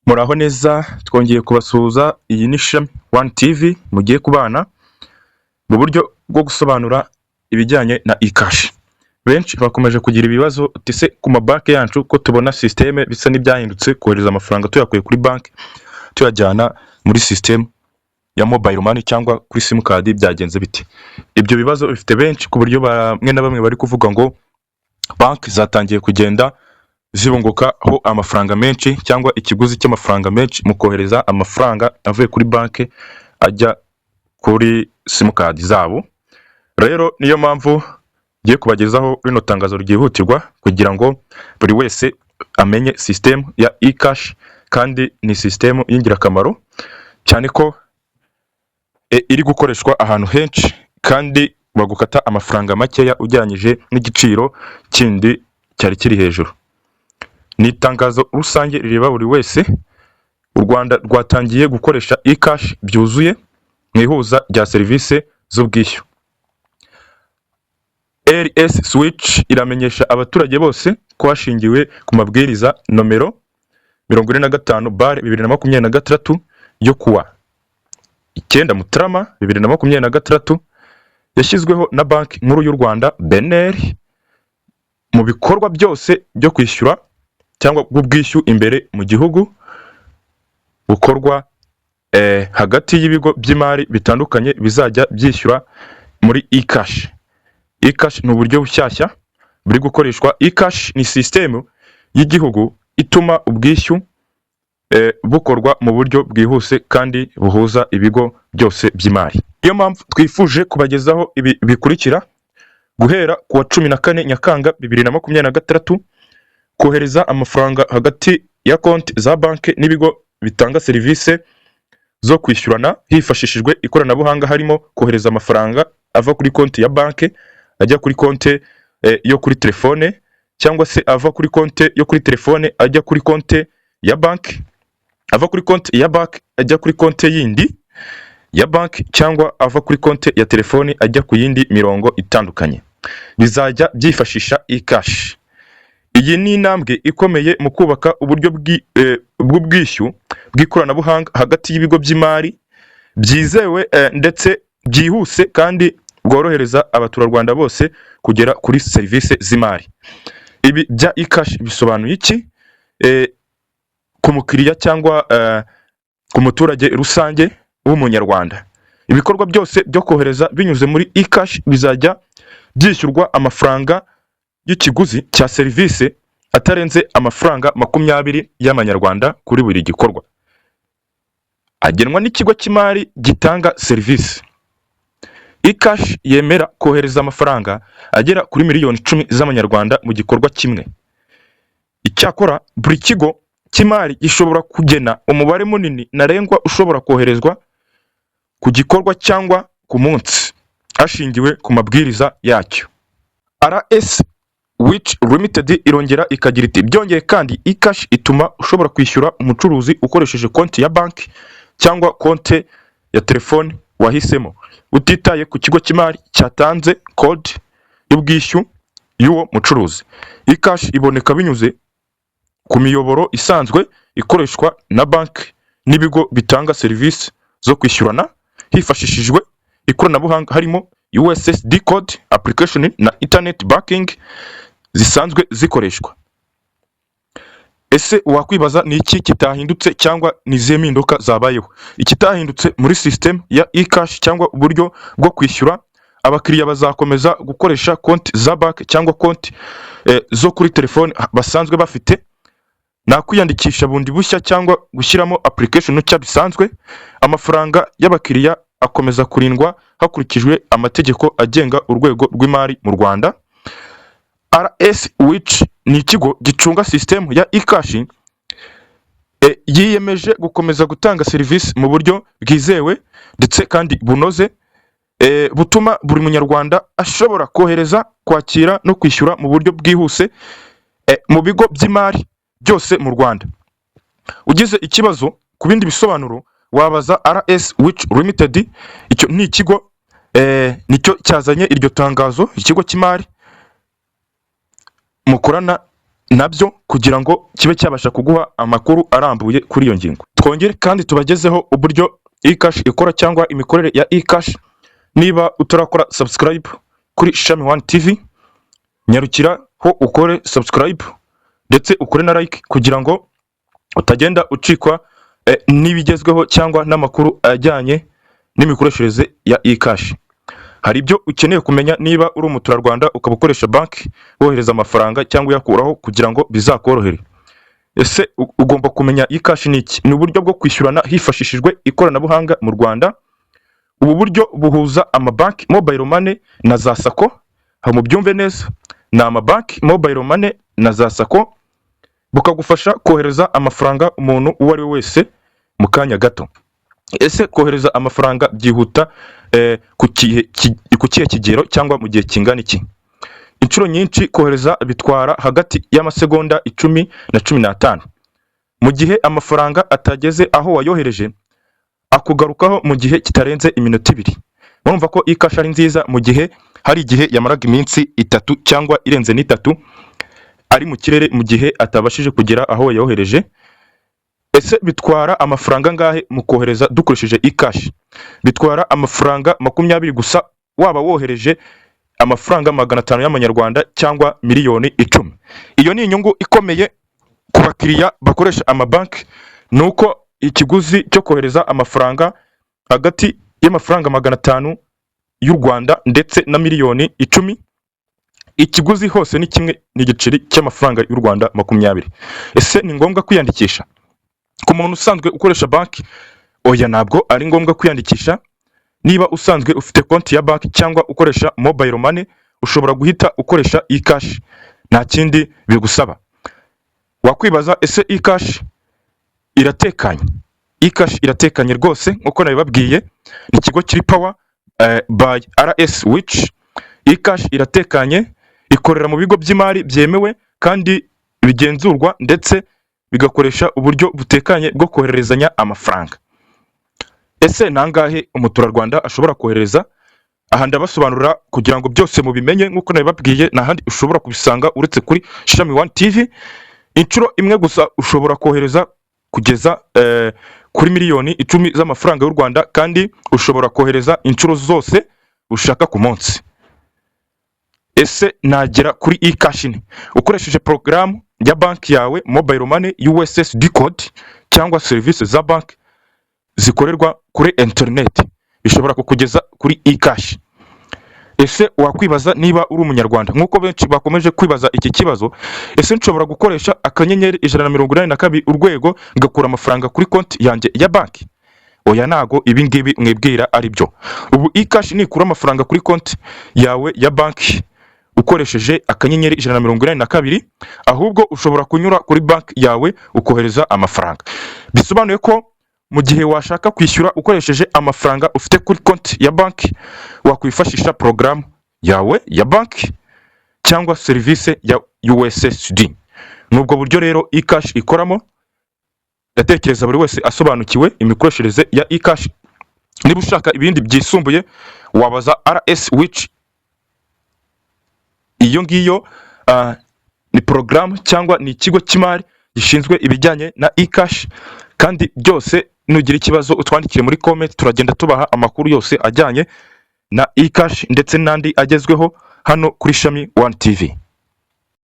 Muraho neza, twongeye kubasuhuza. Iyi ni Shami One TV mugiye kubana mu buryo bwo gusobanura ibijyanye na eKash. Benshi bakomeje kugira ibibazo uti: "Se ku mabanki yacu ko tubona système bisa n'ibyahindutse, kohereza amafaranga tuyakuye kuri banki tuyajyana muri système ya mobile money cyangwa kuri simukadi byagenze bite?" Ibyo bibazo bifite benshi, ku buryo bamwe na bamwe bari kuvuga ngo banki zatangiye kugenda zibungukaho amafaranga menshi cyangwa ikiguzi cy'amafaranga menshi mu kohereza amafaranga avuye kuri banki ajya kuri simukadi zabo. Rero niyo mpamvu ngiye kubagezaho rino tangazo ryihutirwa kugira ngo buri wese amenye système ya eKash, kandi ni système y'ingirakamaro cyane ko iri gukoreshwa ahantu henshi kandi bagukata amafaranga makeya ugereranyije n'igiciro kindi cyari kiri hejuru. Ni itangazo rusange rireba buri wese. U Rwanda rwatangiye gukoresha eKash byuzuye mu ihuza rya serivisi z'ubwishyu. RS Switch iramenyesha abaturage bose ko hashingiwe ku mabwiriza nomero 45/2026 yo kuwa 9 Mutarama 2026, yashyizweho na Banki Nkuru y'u Rwanda BNR, mu bikorwa byose byo kwishyura cyangwa bw'ubwishyu imbere mu gihugu bukorwa hagati y'ibigo by'imari bitandukanye bizajya byishyura muri eKash. eKash ni uburyo bushyashya buri gukoreshwa. eKash ni sisitemu y'igihugu ituma ubwishyu bukorwa mu buryo bwihuse kandi buhuza ibigo byose by'imari. Niyo mpamvu twifuje kubagezaho ibi bikurikira: guhera ku wa 14 Nyakanga 2026, kohereza amafaranga hagati ya konti za banki n'ibigo bitanga serivisi zo kwishyurana hifashishijwe ikoranabuhanga, harimo kohereza amafaranga ava kuri konti ya banki ajya kuri konti yo kuri telefone, cyangwa se ava kuri konti yo kuri telefone ajya kuri konti ya banki, ava kuri konti ya banki ajya kuri konti yindi ya banki, cyangwa ava kuri konti ya telefone ajya ku yindi mirongo itandukanye, bizajya byifashisha eKash. Iyi ni intambwe ikomeye mu kubaka uburyo bw'ubwishyu bw'ikoranabuhanga hagati y'ibigo by'imari byizewe ndetse byihuse kandi bworohereza abaturarwanda bose kugera kuri serivisi z'imari. Ibi bya eKash bisobanuye iki ku mukiriya cyangwa ku muturage rusange w'umunyarwanda? Ibikorwa byose byo kohereza binyuze muri eKash bizajya byishyurwa amafaranga y'ikiguzi cya serivisi atarenze amafaranga 20 y'amanyarwanda kuri buri gikorwa, agenwa n'ikigo cy'imari gitanga serivisi. eKash yemera kohereza amafaranga agera kuri miliyoni 10 z'amanyarwanda mu gikorwa kimwe. Icyakora buri kigo cy'imari gishobora kugena umubare munini ntarengwa ushobora koherezwa ku gikorwa cyangwa ku munsi, hashingiwe ku mabwiriza yacyo. RS Which Limited irongera ikagira iti: "Byongeye kandi, eKash ituma ushobora kwishyura umucuruzi ukoresheje konti ya banki cyangwa konti ya telefone wahisemo, utitaye ku kigo cy'imari cyatanze kode y'ubwishyu y'uwo mucuruzi. eKash iboneka binyuze ku miyoboro isanzwe ikoreshwa na banki n'ibigo bitanga serivisi zo kwishyurana hifashishijwe ikoranabuhanga, harimo USSD code, application na internet banking zisanzwe zikoreshwa." Ese wakwibaza ni iki kitahindutse cyangwa ni izihe mpinduka zabayeho? Ikitahindutse muri system ya eKash cyangwa uburyo bwo kwishyura, abakiriya bazakomeza gukoresha konti za banki cyangwa konti zo kuri telefone basanzwe bafite. Nta kwiyandikisha bundi bushya cyangwa gushyiramo application nshya bisanzwe. Amafaranga y'abakiriya akomeza kurindwa hakurikijwe amategeko agenga urwego rw'imari mu Rwanda. RS Which ni ikigo gicunga system ya eKash, yiyemeje gukomeza gutanga serivisi mu buryo bwizewe ndetse kandi bunoze, butuma buri munyarwanda ashobora kohereza, kwakira no kwishyura mu buryo bwihuse mu bigo by'imari byose mu Rwanda. Ugize ikibazo ku bindi bisobanuro wabaza RS Which Limited. Icyo ni ikigo nicyo cyazanye iryo tangazo, ikigo cy'imari mukorana. nabyo kugira ngo kibe cyabasha kuguha amakuru arambuye kuri iyo ngingo. Twongere kandi tubagezeho uburyo eKash ikora cyangwa imikorere ya eKash. Niba utarakora subscribe kuri Shami One TV, nyarukira ho ukore subscribe ndetse ukore na like kugira ngo utagenda ucikwa n'ibigezweho cyangwa n'amakuru ajyanye n'imikoreshereze ya eKash. Hari ibyo ukeneye kumenya niba uri umuturarwanda ukaba ukoresha banki wohereza amafaranga cyangwa uyakuraho kugira ngo bizakorohere. Ese ugomba kumenya eKash ni iki? Ni uburyo bwo kwishyurana hifashishijwe ikoranabuhanga mu Rwanda. Ubu buryo buhuza amabanki mobile money na za SACCO. Aho mubyumve neza, ni amabanki mobile money na za SACCO, bukagufasha kohereza amafaranga umuntu uwo ari we wese mu kanya gato. Ese kohereza amafaranga byihuta ku kihe kigero cyangwa mu gihe kingana iki? Inshuro nyinshi kohereza bitwara hagati y'amasegonda 10 na 15. Mu gihe amafaranga atageze aho wayohereje, akugarukaho mu gihe kitarenze iminota 2. Murumva ko eKash ari nziza mu gihe hari igihe yamaraga iminsi 3 cyangwa irenze n'itatu ari mu kirere mu gihe atabashije kugera aho wayohereje. Ese bitwara amafaranga angahe mu kohereza dukoresheje eKash? Bitwara amafaranga 20 gusa, waba wohereje amafaranga 500 y'amanyarwanda cyangwa miliyoni 10. Iyo ni inyungu ikomeye ku bakiriya bakoresha amabanki, ni uko ikiguzi cyo kohereza amafaranga hagati y'amafaranga 500 y'u Rwanda ndetse na miliyoni 10, ikiguzi hose ni kimwe, ni igiceri cy'amafaranga y'u Rwanda 20. Ese ni ngombwa kwiyandikisha? Ku muntu usanzwe ukoresha banki, oya, ntabwo ari ngombwa kwiyandikisha. Niba usanzwe ufite konti ya banki cyangwa ukoresha mobile money, ushobora guhita ukoresha eKash, nta kindi bigusaba. Wakwibaza, ese eKash iratekanye? eKash iratekanye rwose. Nk'uko nabibabwiye, ni ikigo kiri power by RS Which. eKash iratekanye, ikorera mu bigo by'imari byemewe kandi bigenzurwa, ndetse bigakoresha uburyo butekanye bwo kohererezanya amafaranga. Ese nangahe umuturarwanda ashobora kohereza? Aha ndabasobanurira kugira ngo byose mubimenye. Nk'uko nabibabwiye, nta handi ushobora kubisanga uretse kuri Shami One TV. Inshuro imwe gusa ushobora kohereza kugeza kuri miliyoni 10 z'amafaranga y'u Rwanda, kandi ushobora kohereza inshuro zose ushaka ku munsi. Ese nagera kuri eKash ni ukoresheje porogaramu ya banki yawe, mobile money, USSD code cyangwa serivisi za banki zikorerwa kuri interineti, bishobora kukugeza kuri eKash. Ese wakwibaza niba uri umunyarwanda, nk'uko benshi bakomeje kwibaza iki kibazo, ese nshobora gukoresha *182# ngakura amafaranga kuri konti yanjye ya banki? Oya, ntago ibi ngibi mwibwira ari byo. Ubu eKash nikura amafaranga kuri konti yawe ya banki ukoresheje *182, ahubwo ushobora kunyura kuri banki yawe ukohereza amafaranga. Bisobanuye ko mu gihe washaka kwishyura ukoresheje amafaranga ufite kuri konti ya banki, wakwifashisha porogaramu yawe ya banki cyangwa serivisi ya USSD. Ni ubwo buryo rero eKash ikoramo. Ndatekereza buri wese asobanukiwe imikoreshereze ya eKash. Niba ushaka ibindi byisumbuye, wabaza RS Which. Iyo ngiyo ni porogaramu cyangwa ni ikigo cy'imari gishinzwe ibijyanye na eKash. Kandi byose nugira ikibazo utwandikire muri comment, turagenda tubaha amakuru yose ajyanye na eKash ndetse n'andi agezweho hano kuri Shami One TV.